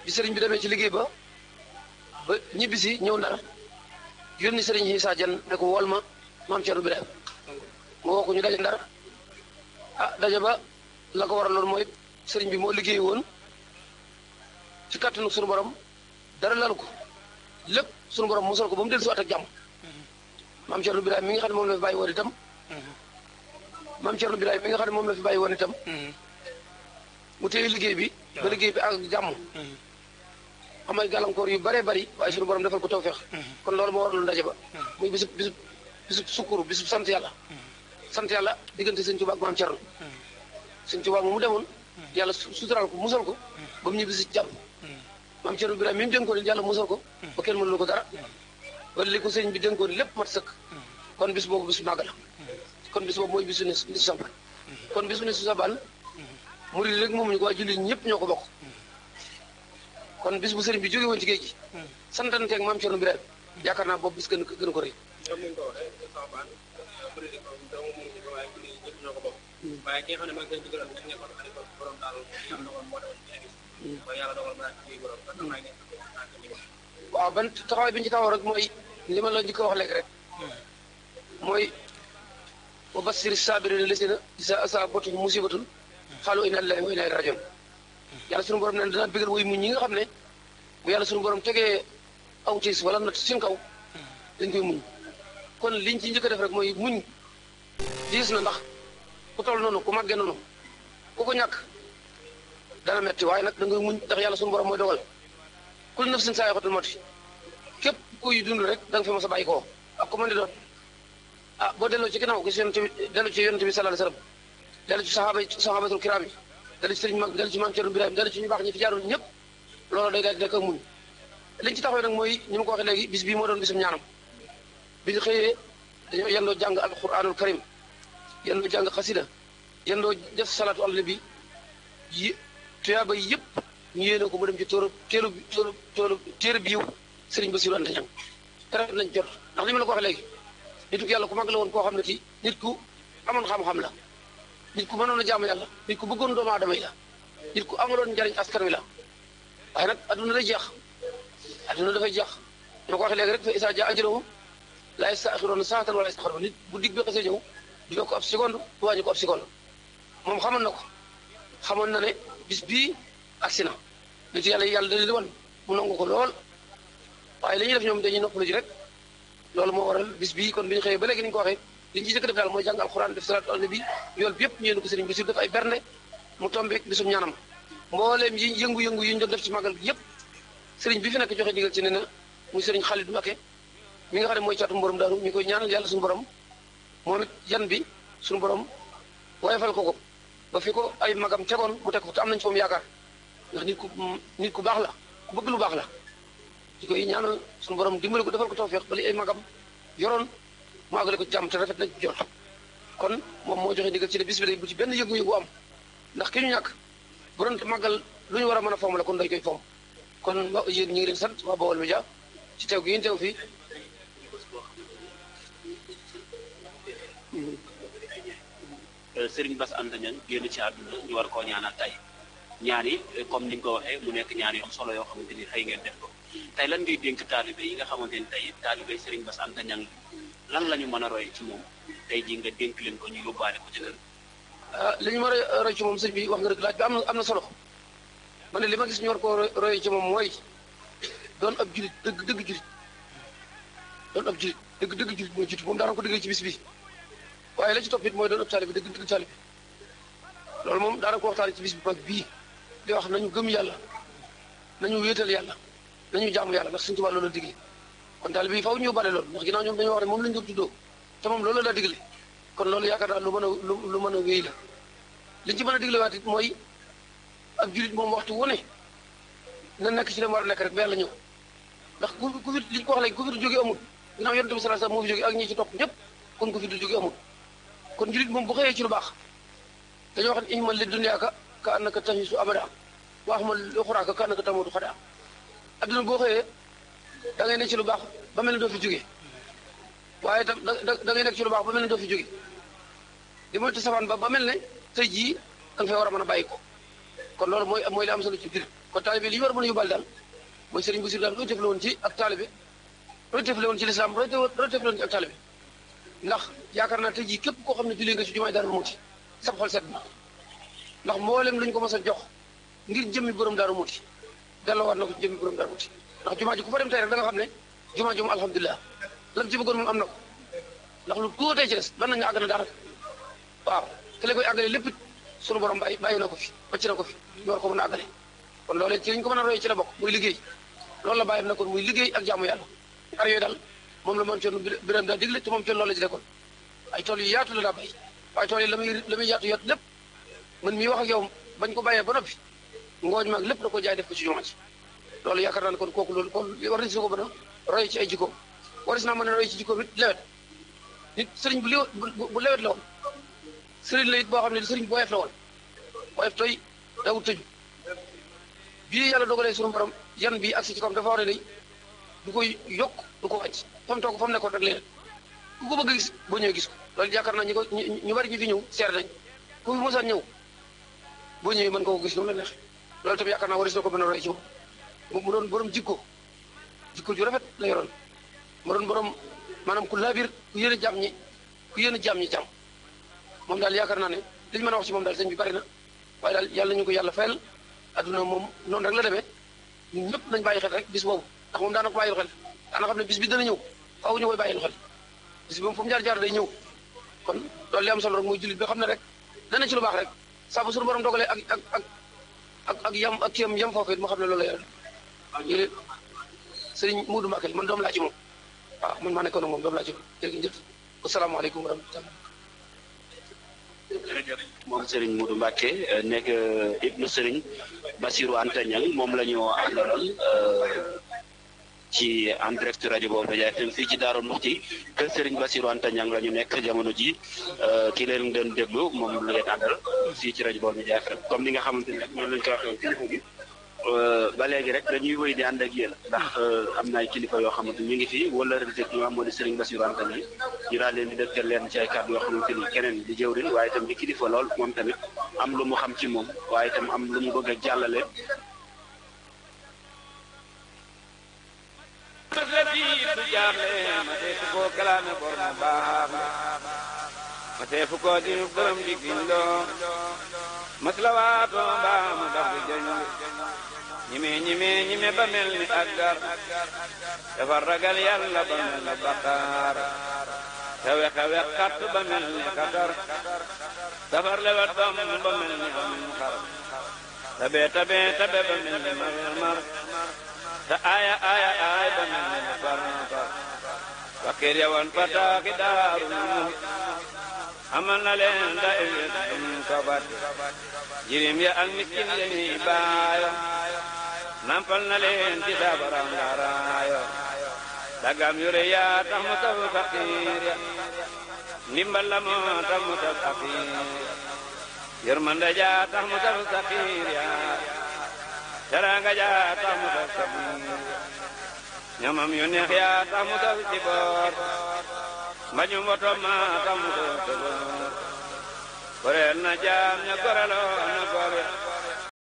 bi sëriñ bi demee ci liggéey ba ñibbisi ñëw Ndar yónni sëriñ Issa Dieng ne ko wol ma maam Thierno Birahim mu woo ko ñu daje Ndar daje ba la ko waral loolu mooy sëriñ bi moo liggéey woon ci kàttanu sunu borom dara lalu ko lépp sunu borom musal ko ba mu dellu si waat ak jàmm maam Thierno Birahim mi nga xam ne moom la fi bàyyi woon itam maam Thierno Birahim mi nga xam ne moom la fi bàyyi woon itam mu téye liggéey bi ba liggéey bi ak jàmm am ay gàllankoor yu bëree bëri waaye sunu borom defal ko tawfeex kon loolu moo waraloon ndaje ba muy bisub sukkuru bisub sant yàlla diggante sëñ Tuubaa ak maam Thierno sëñ Tuubaa moom mu demoon yàlla suturaal ko musal ko ba mu ñibbi si jàmm maam Thierno Birahim mi mu dénkoon yàlla musal ko ba kenn mënul ko dara ba li ko sëñ bi dénkoon lépp mat sëkk kon bis boobu bisu màgg la kon bis boobu mooy bisu ne bisu Saban kon bisu ne su Saban murid rek moomuñu ko waaye jullit ñëpp ñoo ko bokk kon bis bu sëriñ bi jóge woon ci géej gi santanteeg maam Thierno Birahim yaakaar naa boobu bis gën ko rëy waaye ki nga xam ne maa ngi koy dugal ak nekkoon xalifa borom daal yàlla dogal moo demoon ci bi ba yàlla dogal ma ci borom ba tax naa ngeen waaw ban taxawaay bi ñu ci taxaw rek mooy li ma la njëkk a wax léegi rek mooy wa bassiri saabiriina llaziina izaa asaabathum musiibatun qaaluu inna lillaahi wa innaa ilayhi raaji'uun yàlla sunu borom ne danaa bégal woy muñ ñi nga xam ne bu yàlla sunu borom tegee aw tiis wala natt seen kaw dañ koy muñ kon liñ ci njëkk a def rek mooy muñ diis na ndax ku toll noonu ku màggee noonu ku ko ñàkk dana metti waaye nag da ngay muñ ndax yàlla sunu borom mooy dogal kullu nafsin zaa'iqatul mawti képp kuy dund rek da nga fi mos a bàyyi koo ak ko mën di doon boo delloo ci ginnaaw gis yonent bi delloo ci yonent bi sallallahu alayhi wa sallam delloo ci saxaabatul kiraam yi delloo ci sëriñ mag delloo ci maam Thierno Birahim delloo ci ñu baax ñi fi jaaroon ñëpp loolu day daal di nekk ak muñ liñ ci taxawee nag mooy ni ma ko waxee léegi bis bii moo doon bisum ñaanam bi ñu xëyee dañoo yendoo jàng alquranul karim yendoo jàng xasida yendoo def salaatu ala nabi yi tuyaaba yëpp ñu yéene ko mu dem ci téere bi yiw sëriñ Bassirou Anta Niang rafet nañ jot ndax li ma la ko wax léegi nitu yàlla ku mag la woon koo xam ne ci nit ku amoon xam-xam la nit ku mënoon a jaamu yàlla nit ku bëggoon doomu aadama yi la nit ku amaloon njariñ askan wi la waaye nag adduna day jeex adduna dafay jeex ma ko waxee léegi rek fa isa jaa ajaluhum laa yastaaxiruuna saatan wala yastaxaruun nit bu dig bi xasee ñëw du yokk ab seconde du wàññi ko ab seconde moom xamoon na ko xamoon na ne bis bii agsi na nit yàlla da leen wan mu nangu ko lool waaye li ñuy def ñoom dañuy noppalu ji rek loolu moo waral bis bii kon bi ñu xëyee ba léegi ni ñu ko waxee li ñu ci jëkk def daal mooy jàng alxuraan def salaatu ala nabi yool bi yëpp ñu yéen ko sëriñ Bassirou def ay bernde mu tombé bisum ñaanam mbooleem yi yëngu-yëngu yi ñu doon def ci màggal gi yëpp sëriñ bi fi nekk joxe digal ci ne na muy sëriñ Khalid Mbacké mi nga xam ne mooy caatu borom daaru ñu koy ñaanal yàlla suñu borom moom it yan bi suñu borom woyofal ko ba fi ko ay magam tegoon mu teg ko te am nañ ci moom yaakaar ndax nit ku baax la ku bëgg lu baax la di koy ñaanal suñu borom dimbali ko defal ko tawfeex bali ay magam yoroon mu àggale ko ci jàmm te rafet nañ jot kon moom moo joxe ndigal ci ne bis bi day bu ci benn yëngu-yëngu am ndax ki ñu ñàkk bu doon màggal lu ñu war a mën a fomm la kon dañ koy fomm kon yéen ñu ngi leen sant waa Baol Média ci teew gi yéen teew fii Serigne Bass Anta Niang génn ci àdduna ñu war koo ñaanal tey ñaan yi comme ni nga ko waxee mu nekk ñaan yoo solo yoo xamante ni xëy ngeen def ko tey lan ngay dénk taalibe yi nga xamante ni tey taalibe Serigne Bass Anta Niang lan la ñu mën a roy ci moom tey jii nga dénk leen ko ñu yóbbaale ko ci kër li ñu mën a roy ci moom sëñ bi wax nga rek laaj bi am na solo ma ne li ma gis ñu war koo roy ci moom mooy doon ab julit dëgg julit doon ab julit dëgg julit mooy jiitu moom daana ko dëggee ci bis bi waaye la ci topp it mooy doon ab taalibe dëgg taalibe loolu moom daana ko waxtaane ci bis bi mag bii di wax nañu gëm yàlla nañu wéetal yàlla nañu jaamu yàlla ndax Sëñ Tuubaa loolu la digle kon taalibe yi faw ñu yóbbaale loolu ndax ginnaaw ñoom dañoo wax ne moom lañu doon tuddoo te moom loolu la digle kon loolu yaakaar naa lu mën a wéy la liñ ci mën a diglewaat it mooy ab julit moom waxtu wu ne na nekk ci la mu war a nekk rek ba yàlla ñëw ndax ku fi li ñu ko wax léegi ku fi du jóge amul ginnaaw Yonent bi sallallahu alayhi wasallam moo fi jóge ak ñi ci topp ñëpp kon ku fi du jóge amul kon julit moom bu xëyee ci lu baax dañoo wax ne ihmal li dunyaaka ka annaka tahisu abada wa ahmal li uxraaka ka annaka tamutu xada adduna boo xëyee da ngay nekk ci lu baax ba mel ne doo fi jóge waaye itam da ngay nekk ci lu baax ba mel ne doo fi jóge di moytu safaan ba mel ne tey jii da nga fay war a mën a bàyyi ko kon loolu mooy li am solo ci biir kon taalibe li ñu war a mën a yóbbaale daal mooy Serigne Bassirou daal royteef la woon ci ak taalibe royteef la woon ci lislaam royteef la woon ci ak taalibe ndax yaakaar naa tey jii képp koo xam ne jullee nga ci jumaay Daaru Muxti sab xol set na ndax mboolem lu ñu ko mos a jox ngir jëmmi borom Daaru Muxti delloowaat na ko ci jëmmi borom Daaru Muxti ndax jumaa ji ku fa dem tey rek da nga xam ne jumaa ji moom alhamdulilah lam ci bëggoon moom am na ko ndax lu tuutee ci des ban nañu àgg na dara waaw te la koy àggale lépp sunu borom bàyyi na ko fi wàcc na ko fi ñu war ko mën a àggale kon loolee ci liñ ko mën a roy ci la bokk muy liggéey loolu la bàyyam na kon muy liggéey ak jaamu yàlla ar yooyu daal moom la moom coon biram daa digle te moom coon loolu la ci dekkoon ay tool yu yaatu la daa bay waaye tool yi la muy yaatu lépp man mii wax ak yow bañ ko bàyyee ba noppi ngooñ maag lépp da ko jaay def ko ci jumaa ci loolu yaakaar naa ne kon kooku loolu kon war nañ si ko mën a roy ci ay jikkoom waris naa mën a roy ci jikkoom it lewet nit sëriñ bu lewet la woon sëriñ la it boo xam ne sëriñ bu woyof la woon woyof tooy dawul tëju bii yàlla dogalee sunu borom yan bii agsi ci kawam dafa war a day du koy yokk du ko wàcc fa mu toog fa mu nekkoon rek leneen ku ko bëgg a gis boo ñëwee gis ko loolu yaakaar naa ñu bari ñu fi ñëw seer nañ ku fi mosaan ñëw boo ñëwee mën nga ko gis noonu la neex loolu tamit yaakaar naa waris na ko mën a roy ci moom mu doon borom jikko ju rafet la yoroon mu doon borom maanaam ku laabir ku yéene jaam ñi jàmm moom daal yaakaar naa ne li ñu mën a wax ci moom daal sëñ bi bari na waaye daal yàlla ñu ko yàlla fayal adduna moom noonu rek la demee ñun ñëpp nañ bàyyi xel rek bis boobu ndax moom daana ko bàyyil xel daana xam ne bis bi dana ñëw faaw ñu koy bàyyil xel bis bi moom fu mu jaar day ñëw kon loolu li am solo rek muy jullit bi xam ne rek dana ci lu baax rek saa bu suñu borom dogalee ak yam ak kiyam yam foofu it mu xam ne loolu la yàlla waaw sëriñ Muudu Mbàkke man doom laa ci moom waaw man maa nekkoon ak moom doom laa ci moom jërëjëf asalaamaaleykum wa rahmatulah. jërëjëf moom Serigne Modou Mbacke nekk ibnu Serigne Bassirou Anta Niang moom la ñu àndaloon ci en direct rajo boobu Média FM fii ci Daaru Muxti kër Serigne Bassirou Anta Niang la ñu nekk jamono ji ki leen doon déglu moom la ngeen àndal fii ci rajo boobu Média FM comme ni nga xamante ne rek noonu lañ ko waxee kilifa gi ba léegi rek dañuy wéy di ànd ak yéen ndax am na ay kilifa yoo xamante ñu ngi fi wala réalité bi moo di Serigne Bassirou Anta Niang ñu daal leen di dëkkal leen ci ay kàddu yoo xamante ni keneen di jëwrin waaye itam di kilifa lool moom tamit am lu mu xam ci moom waaye itam am lu mu bëgg a jàllale. ma teefu ko di borom di gindoo maslawaatu mbaa mu dox di jëñ ñime ba mel ni aggar dafa ragal yàlla ba mel ni baqaar te wexe xatt ba mel ni katar safar lewat bam ba mel ni am xar tabe ba mel ni mar te aaya ba mel ni far fakir yawan pataaki daarul amal na leen da ewet kabat jirim ya ak miskin ya ni baayo nampal na leen ci sabaram daraayo dagam yure yaa tax mu saf fakir ya ndimbal la moo tax mu saf fakir yërmande jaa tax mu saf fakir ya teranga jaa tax mu saf fakir ñamam yu neex yaa tax mu saf ci boor mbañum woto ma tax mu saf ci boor goreel na jaam ña goreloo na góor